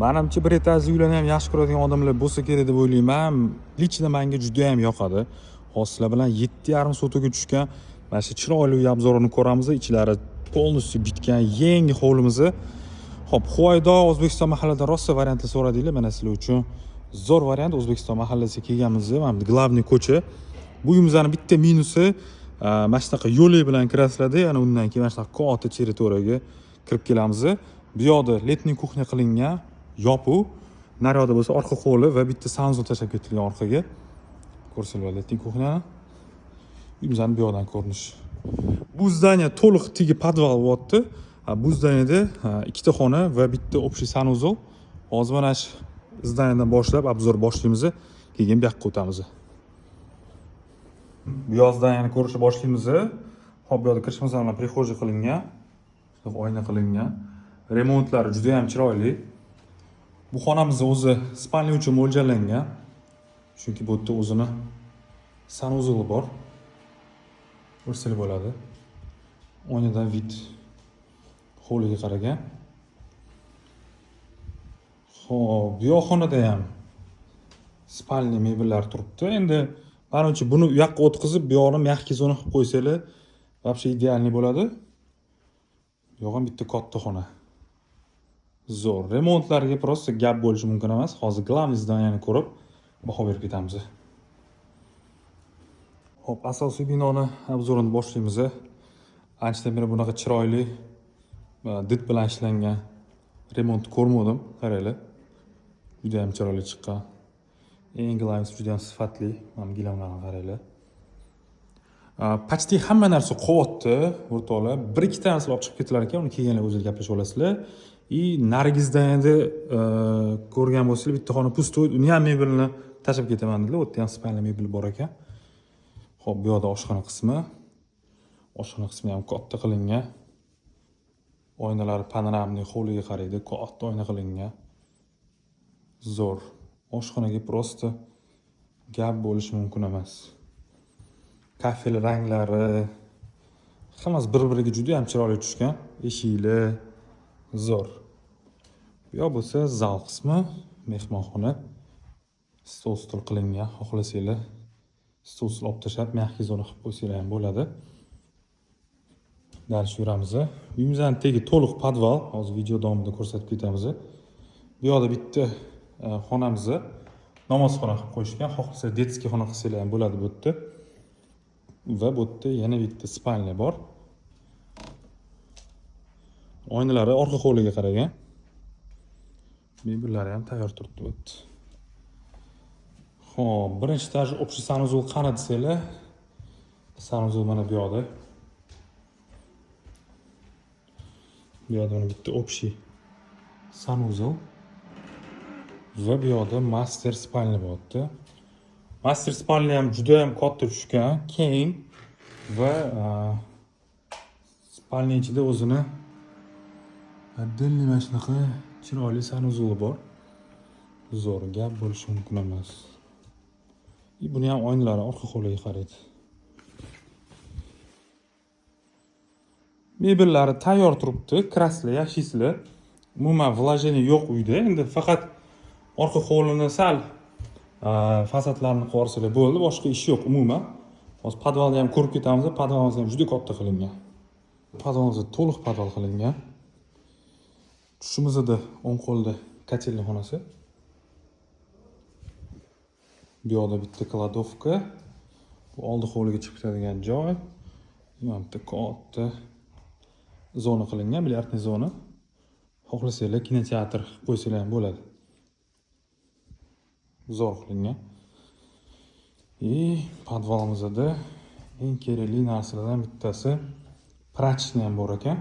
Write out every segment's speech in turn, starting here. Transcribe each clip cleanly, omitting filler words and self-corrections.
Manimcha, bir etajli uylarni ham yaxshi ko'radigan odamlar bo'lsa kerak deb o'ylayman. Лично menga juda ham yoqadi. Hozir sizlar bilan 7,5 sotixga tushgan mana shu chiroyli uy обзор ini ko'ramiz. Ichlari полностью bitgan yangi hovlimizni. Xo'p, Huvaydo, O'zbekiston mahallada rosa variantlar so'radinglar. Mana sizlar uchun zo'r variant, O'zbekiston mahallasiga kelganmiz. Mana bu главный ko'cha. Bu uyimizni bitta minusi, mana shunaqa yo'li bilan kirasizlarda, yana undan keyin mana shunaqa katta territoriyaga kirib kelamiz. Bu yoqda летний кухня qilingan, yopiq. Naryoqda bo'lsa orqa hovli va bitta санузел tashlab ketilgan orqaga. Ko'rsanglar bo'ladi летний кухня ni. Uyimizni bu yoqdan ko'rinishi. Bu здание to'liq tegi podval bo'lyapti. Bu здание da ikkita xona va bitta общий санузел. Hozir mana shu здание dan boshlab обзор boshlaymiz, keyin bu yoqqa o'tamiz. Bu yoq здание ni ko'rishni boshlaymiz. Hop, bu yoqda kirishimiz bilan прихожий qilingan. Shunaqa oyna qilingan. Remontlari juda ham chiroyli. Bu xonamiz o'zi спальня uchun mo'ljallangan. Chunki bu yerda o'zini санузел i bor. Ko'rsangiz bo'ladi. Oynadan вид hovliga qaragan. Xo'p, bu yoq xonada ham спальня mebellar turibdi. Endi manimcha, buni u yoqqa o'tkazib, bu yog'ini мягкий zona qilib qo'ysanglar, вообще идеальный bo'ladi. Bu yoq ham bitta katta xona. Zo'r. Remontlarga просто gap bo'lishi mumkin emas. Hozir главный здание ni ko'rib baho berib ketamiz. Xo'p, asosiy binoni обзор ini boshlaymiz. Anchadan beri bunaqa chiroyli did bilan ishlangan remont ko'rmadim. Qaranglar. Juda ham chiroyli chiqqan. Eng главный si, juda ham sifatli. Mana gilamlarni qaranglar. Почти hamma narsa qovyapti, o'rtoqlar. Bir ikkita narsalar olib chiqib ketilar ekan, uni kelganlar o'zinglar gaplashib olasizlar. И narigizdan endi ko'rgan bo'lsanglar, bitta xona пустой, uni ham mebelini tashlab ketaman dedilar. U yerda ham спальня mebel bor ekan. Ho'p, bu yoqda oshxona qismi. Oshxona qismi ham katta qilingan. Oynalari панорамный, hovliga qaraydi, katta oyna qilingan. Zo'r. Oshxonaga просто gap bo'lishi mumkin emas. Kafel ranglari hammasi bir biriga juda ham chiroyli tushgan. Eshiklar zo'r. Bu yoq bo'lsa zal qismi, mehmonxona. Stol stol qilingan. Xohlasanglar, stol stol olib tashlab, мягкий zona qilib qo'ysanglar ham bo'ladi. Дальше yuramiz. Uyimizning tegi to'liq podval. Hozir video davomida ko'rsatib ketamiz. Bu yoqda bitta xonamizni namozxona qilib qo'yishgan. Xohlasa, детский xona qilsanglar ham bo'ladi bu yerda. Va bu yerda yana bitta спальня bor. Oynalari orqa hovliga qaragan. Mebellari ham tayyor turibdi bu yerda. Xo'p, birinchi этаж общий санузел qani desanglar, санузел mana bu yoqda. Bu yoqda mana bitta общий санузел va bu yoqda мастер спальня bo'lyapti. Мастер спальня ham juda ham katta tushgan, keng va спальня ichida o'zini отдельный mana shunaqa chiroyli санузел i bor. Zo'r, gap bo'lishi mumkin emas. И buni ham oynalari orqa hovliga qaraydi. Mebellari tayyor turibdi, kirasizlar, yashaysizlar. Umuman вложение yo'q uyda. Endi faqat orqa hovlini sal fasadlarini qilib yuborsalar bo'ldi, boshqa ish yo'q umuman. Hozir podvalni ham ko'rib ketamiz. Podvalimiz ham juda katta qilingan. Podvalimiz to'liq podval qilingan. Tushimizda o'ng qo'lda котельный xonasi. Bu yoqda bitta кладовка. Bu oldi hovliga chiqib ketadigan joy. Mana bitta katta zona qilingan, бильярдный zona. Xohlasanglar, kinoteatr qilib qo'ysanglar ham bo'ladi. Zo'r qilingan. И podvalimizda eng kerakli narsalardan bittasi прачечный ham bor ekan.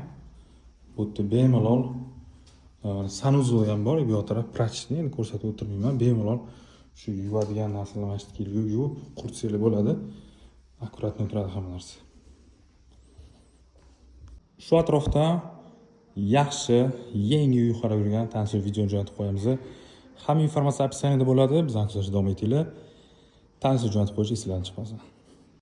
Bu yerda bemalol санузел ham bor, bu yoq taraf прачечный, endi ko'rsatib o'tirmayman. Bemalol shu yuvadigan narsalar mana shu yerga yuvib, quritsanglar bo'ladi. Аккуратно turadi hamma narsa. Shu atrofdan yaxshi yangi uy qarab yurgan tanishlar videoni jo'natib qo'yamiz. Hamma informatsiya описание da bo'ladi. Bizani kuzatishda davom etinglar. Tanishlar jo'natib qo'yish esinglardan chiqmasin.